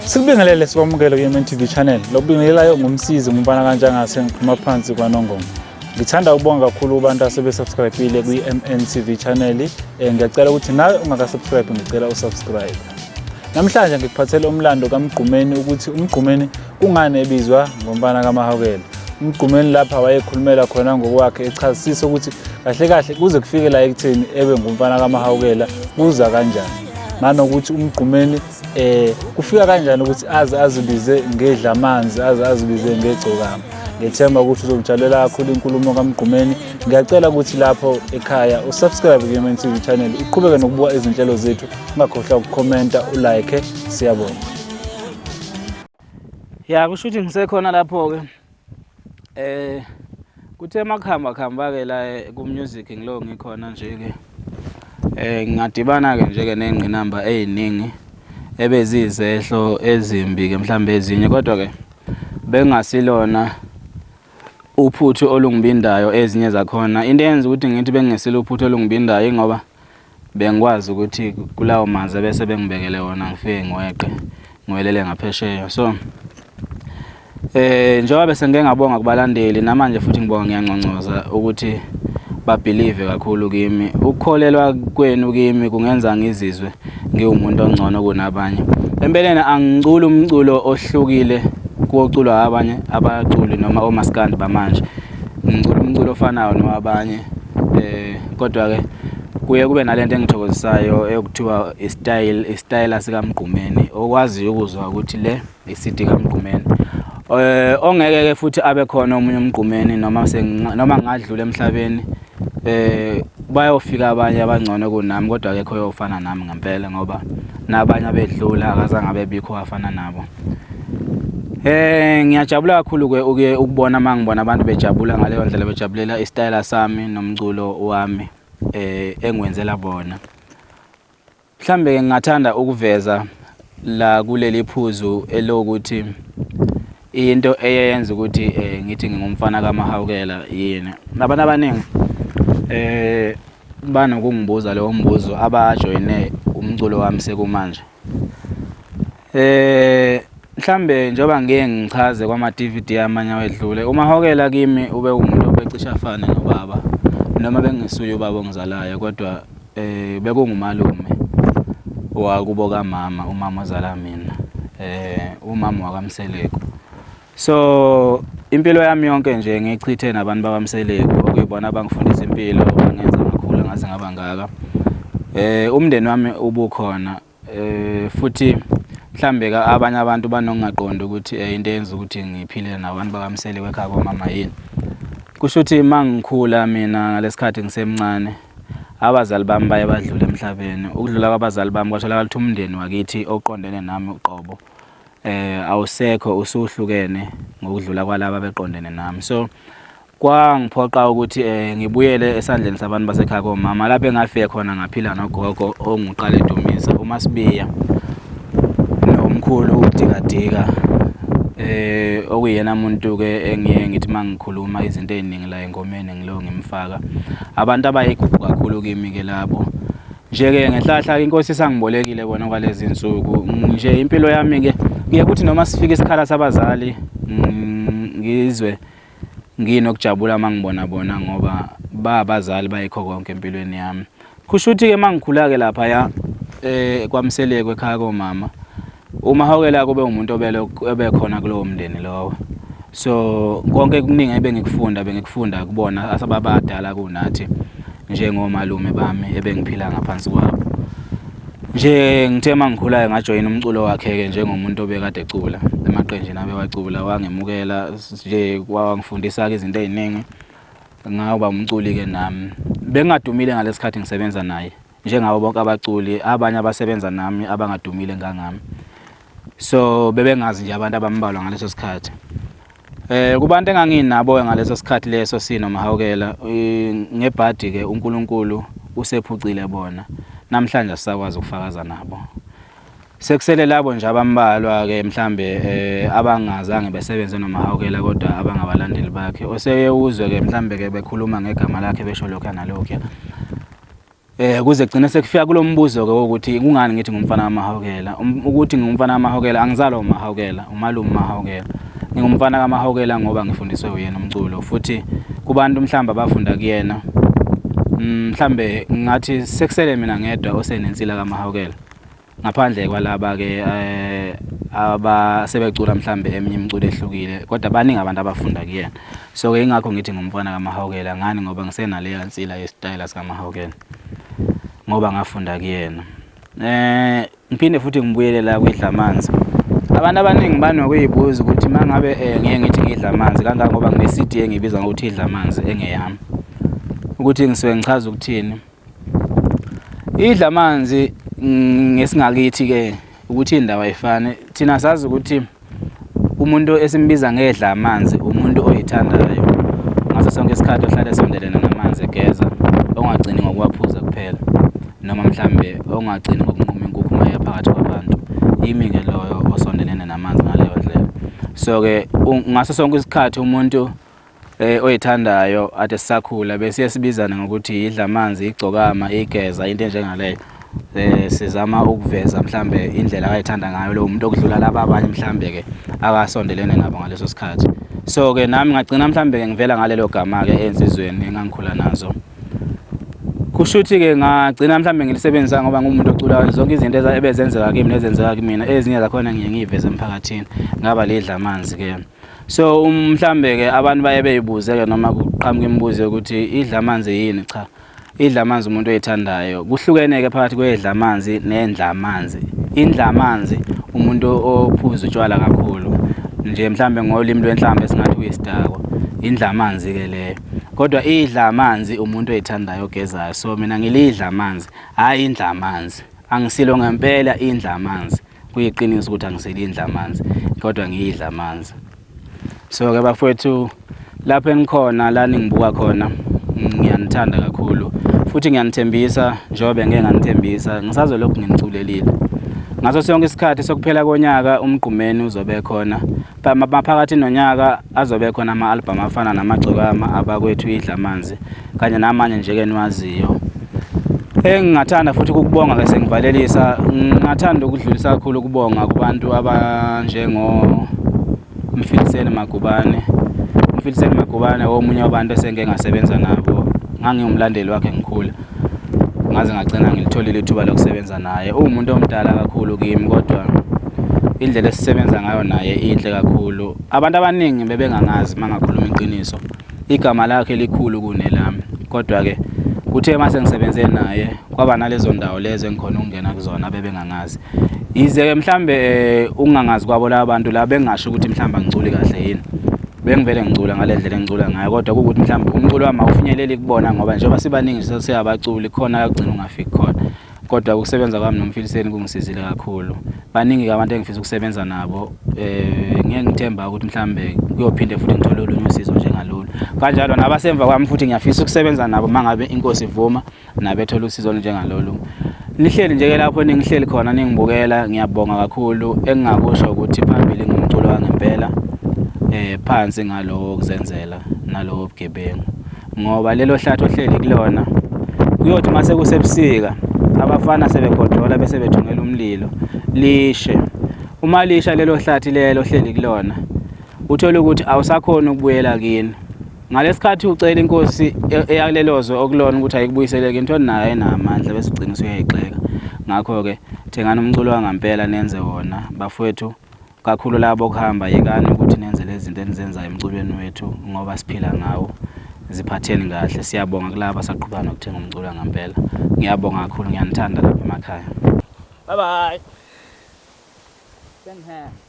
Sikubingelele sikwamukele ku-MN TV channel. Lokubingelelayo ngumsizi ngumfana kaNtshangase ngiphuma phansi kwaNongoma. Ngithanda ukubonga kakhulu kubantu asebesubscribe-ile kwi-MN TV channel. Ngiyacela ukuthi nawe ungakasubscribe ngicela usubscribe. Namhlanje ngikuphathele umlando kaMgqumeni ukuthi uMgqumeni kungani ebizwa ngomfana kaMahawukela. UMgqumeni lapha wayekhulumela khona ngokwakhe echazisisa ukuthi kahle kahle kuze kufike la ekutheni ebe ngumfana kaMahawukela kuza kanjani. Nanokuthi uMgqumeni kufika kanjani ukuthi aze azibize ngedlamanzi, aze azibize ngegcokama. Ngethemba ukuthi uzokujabulela kakhulu inkulumo kaMgqumeni. Ngiyacela ukuthi lapho ekhaya usubscribe ku-MN TV channel, uqhubeke nokubuka izinhlelo zethu, ungakhohlwa ukukhomenta, ulike. Siyabonga. Ya, kusho ukuthi ngisekhona lapho-ke. Kuthe makuhamba kuhamba-ke la ku-music ngilo ngikhona nje-ke. Ngingadibana-ke nje-ke ney'ngqinamba ey'ningi ebeziyizehlo ezimbi-ke mhlawumbe ezinye, kodwa-ke bengasilona uphuthu olungibindayo ezinye zakhona. Into eyenza ukuthi ngithi bengingesilo uphuthu olungibindayo ingoba bengikwazi ukuthi kulawo manzi ebese bengibekele wona ngifike ngiweqe ngiwelele ngaphesheya. So njengoba bese ngike ngabonga kubalandeli, namanje futhi ngibonga, ngiyanconcoza ukuthi babhilive kakhulu kimi. Ukukholelwa kwenu kimi kungenza ngizizwe ngiwumuntu ongcono kunabanye. Empeleni angiculi umculo ohlukile kuwoculwa abanye abaculi noma omaskandi bamanje. Ngicula umculo ofanayo nowabanye, kodwa-ke kuye kube nalento engithokozisayo ekuthiwa istyle, isitayela sikaMgqumeni, okwaziyo ukuzwa ukuthi le i-CD kaMgqumeni. Ongeke-ke futhi abe khona omunye uMgqumeni noma noma ngadlula emhlabeni, bayofika abanye abangcono kunami, kodwa akekho oyofana nami ngempela, ngoba nabanye abedlula akazange abebikho afana nabo. Ngiyajabula kakhulu-ke uke ukubona uma ngibona abantu bejabula ngaleyo ndlela, bejabulela isitayela sami nomculo wami engiwenzela bona. Mhlambe ngingathanda ukuveza la kuleli phuzu elokuthi into eyenza ukuthi ngithi ngingumfana kaMahawukela yini. Abantu abaningi banokungibuza lowo mbuzo abajoyine umculo wami sekumanje. Mhlambe njengoba ngike ngichaze kwama DVD amanye awedlule, uMahawukela kimi ube umuntu obecishe afane nobaba, noma bengesuye ubaba ongizalayo, kodwa bekungumalume wakubo kamama, umama ozala mina, umama wakaMseleku. So impilo yami yonke nje ngiyichithe nabantu bakaMseleku, okuyibona abangifundisa impilo, bangenza ngakhula ngaze ngaba ngaka. Umndeni wami ubukhona, futhi mhlambe ke abanye abantu banokungaqondi ukuthi into eyenza ukuthi ngiphile nabantu bakaMseleku ekhaya komama yini. Kusho ukuthi uma ngikhula mina ngalesikhathi ngisemncane, abazali bami baye badlula emhlabeni. Ukudlula kwabazali bami kwatholakala ukuthi umndeni wakithi oqondene nami uqobo awusekho, usuhlukene ngokudlula kwalaba abeqondene nami. So kwangiphoqa ukuthi ngibuyele esandleni sabantu basekhaya komama, lapho engafika khona ngaphila nogogo onguqala edumisa uMasibiya nomkhulu uDikadika, okuyena muntu ke engiye ngithi mangikhuluma izinto eziningi la engomeni ngilo ngimfaka. Abantu abayigugu kakhulu kimi ke labo. Nje-ke ngenhlahla inkosi isangibolekile bona kwalezi nsuku. Nje impilo yami ke kuye kuthi noma sifika isikhala sabazali ngizwe nginokujabula uma ngibona bona, ngoba babazali bayikho konke empilweni yami. Kusho ukuthi-ke uma ngikhula-ke laphaya kwaMseleku ekhaya komama, uMahawukela kube umuntu obekhona kulowo mndeni lowo. So konke kuningi ebengikufunda, bengikufunda kubona asebabadala kunathi njengomalume bami ebengiphila ngaphansi kwabo. Nje ngithe uma ngikhulayo ngajoyina umculo wakhe-ke njengomuntu obekade ecula emaqenjini abewacula, wangemukela nje, wangifundisa-ke izinto ey'ningi, ngaba umculi-ke nami. Bengingadumile ngalesikhathi ngisebenza naye njengabo bonke abaculi abanye abasebenza nami abangadumile ngangami. So bebengazi nje abantu abambalwa ngaleso sikhathi. Kubantu enganginabo ngaleso sikhathi leso sinoMahawukela, ngebhadi ke uNkulunkulu usephucile bona. Namhlanje asisakwazi ukufakaza nabo. Sekusele labo nje abambalwa ke mhlambe abangazange besebenze noMahawukela kodwa abangabalandeli bakhe. Oseye uzwe ke mhlambe ke bekhuluma ngegama lakhe besho lokho nalokho. Kuze gcine sekufika kulombuzo ke wokuthi kungani ngithi ngumfana kaMahawukela. Ukuthi ngumfana kaMahawukela angizalwa uMahawukela, umalume uMahawukela. Ngingumfana kaMahawukela ngoba ngifundiswe uyena umculo futhi kubantu mhlawumbe abafunda kuyena mhlambe ngathi sekusele mina ngedwa osenensila kaMahawukela. Ngaphandle kwalaba ke abasebecula mhlambe eminye imiculo ehlukile kodwa baningi abantu abafunda kuyena. So ke ingakho ngithi ngumfana kaMahawukela ngani ngoba ngisenaleya nsila yesitayela sikaMahawukela ngoba ngafunda kuyena. Ngiphinde futhi ngibuyele la kwidlamanzi. Abantu abaningi banokuyibuza ukuthi uma ngabe ngiye ngithi ngidla amanzi kangangoba ngine-CD engiyibiza ngokuthi idla amanzi engeyami ukuthi ngisuke ngichaza ukuthini. Idla amanzi ngesingakithi ke ukuthi indawo ayifani. Thina sazi ukuthi umuntu esimbiza ngedla amanzi umuntu oyithandayo ngaso sonke isikhathi ohlale esondelene namanzi egeza ongagcini ngokuwaphuza kuphela noma mhlambe ongagcini ngokunquma inkukhu uma eya phakathi kwabantu. Yimi-ke loyo osondelene namanzi ngaleyo ndlela. So-ke ngaso sonke isikhathi umuntu oyithandayo ade sisakhula besiye sibizane ngokuthi yidla amanzi, igcokama, igeza, into enjengaleyo. Sizama ukuveza mhlambe indlela akayithanda ngayo lowo muntu okudlula laba abanye mhlambe ke akasondelene nabo ngaleso sikhathi. So ke nami ngagcina mhlambe ke ngivela ngalelo gama ke ensizweni engangikhula nazo. Kusho ukuthi ke ngagcina mhlambe ngilisebenzisa ngoba ngumuntu oculayo zonke izinto ebezenzeka kimi nezenzeka kimina ezinye zakhona ngiye ngiyiveze emphakathini ngaba lidla amanzi ke. So mhlambe ke abantu baye beyibuze ke noma kuqhamuka imibuzo yokuthi idla amanzi yini cha idla amanzi umuntu oyithandayo kuhlukene ke phakathi kwedla amanzi nendla amanzi indla amanzi umuntu ophuza utshwala kakhulu nje mhlambe ngolimi lwenhlamba esingathi uyisidakwa indla amanzi ke leyo kodwa idla amanzi umuntu oyithandayo ogezayo so mina ngilidla amanzi hayi indla amanzi angisilo ngempela indla amanzi Kuyiqiniso ukuthi angiselindla amanzi kodwa ngiyidla amanzi. So ke bafowethu lapho enikhona la ningibuka khona ngiyanithanda kakhulu futhi ngiyanithembisa njengoba bengeke nganithembisa ngisazolokhu nginiculelile. Ngaso sonke isikhathi sokuphela konyaka uMgqumeni uzobe khona. Maphakathi nonyaka azobe khona ama-albhamu afana namaGcokama, Abakwethu, Idla Amanzi kanye namanye nje ke eniwaziyo. Engingathanda futhi ukukubonga ke sengivalelisa, ngingathanda ukudlulisa kakhulu ukubonga kubantu abanjengo Mfiliseni Magubane. Umfiliseni Magubane omunye wabantu esengike ngasebenza nabo, ngangiwumlandeli wakhe ngikhula. Ngaze ngagcina ngilitholile ithuba lokusebenza naye. Uwumuntu omdala kakhulu kimi kodwa indlela esisebenza ngayo naye inhle kakhulu. Abantu abaningi bebengangazi uma ngakhuluma iqiniso. Igama lakhe likhulu kunelami. Kodwa-ke kuthe uma sengisebenze naye kwaba nalezo ndawo lezo engikhona ukungena kuzona bebengangazi. Yize-ke mhlambe ukungangazi kwabo laba bantu la bengingasho ukuthi mhlambe angiculi kahle yini. Bengivele ngicula ngale ndlela engicula ngayo kodwa kuwukuthi mhlawumbe umculo wami awufinyeleli kubona ngoba njengoba sibaningi sesiyabaculi khona la kugcina ungafiki khona. Kodwa ukusebenza kwami noMfiliseni kungisizile kakhulu. Baningi-ke abantu engifisa ukusebenza nabo ngeke ngithemba ukuthi mhlawumbe kuyophinde futhi ngithole olunye usizo njengalolu. Kanjalo nabasemva kwami futhi ngiyafisa ukusebenza nabo uma ngabe inkosi ivuma nabethola usizo olunjengalolu. Nihleli nje-ke lapho ningihleli khona ningibukela ngiyabonga kakhulu. Engingakusho ukuthi phambili ngumculo wangempela phansi ngalowo wokuzenzela nalowo wobugebengu ngoba lelo hlathi ohleli kulona kuyothi uma sekusebusika abafana sebegodola bese bethungela umlilo lishe. Uma lisha lelo hlathi lelo ohleli kulona uthole ukuthi awusakhoni ukubuyela kini. Ngalesikhathi ucela inkosi eyakulelo zwe okulona ukuthi ayikubuyisele kini uthole nayo ayinawo amandla bese ugcina usuyayigxeka. Ngakho-ke thengani umculo wangampela nenze wona bafowethu kakhulu labo okuhamba yekani ukuthi nenze lezi zinto enizenzayo emculweni wethu ngoba siphila ngawo. Ziphatheni kahle. Siyabonga kulabo abasaqhubeka nokuthenga umculo wangampela. Ngiyabonga kakhulu ngiyanithanda lapha emakhaya. Bye bye. Sengihamba.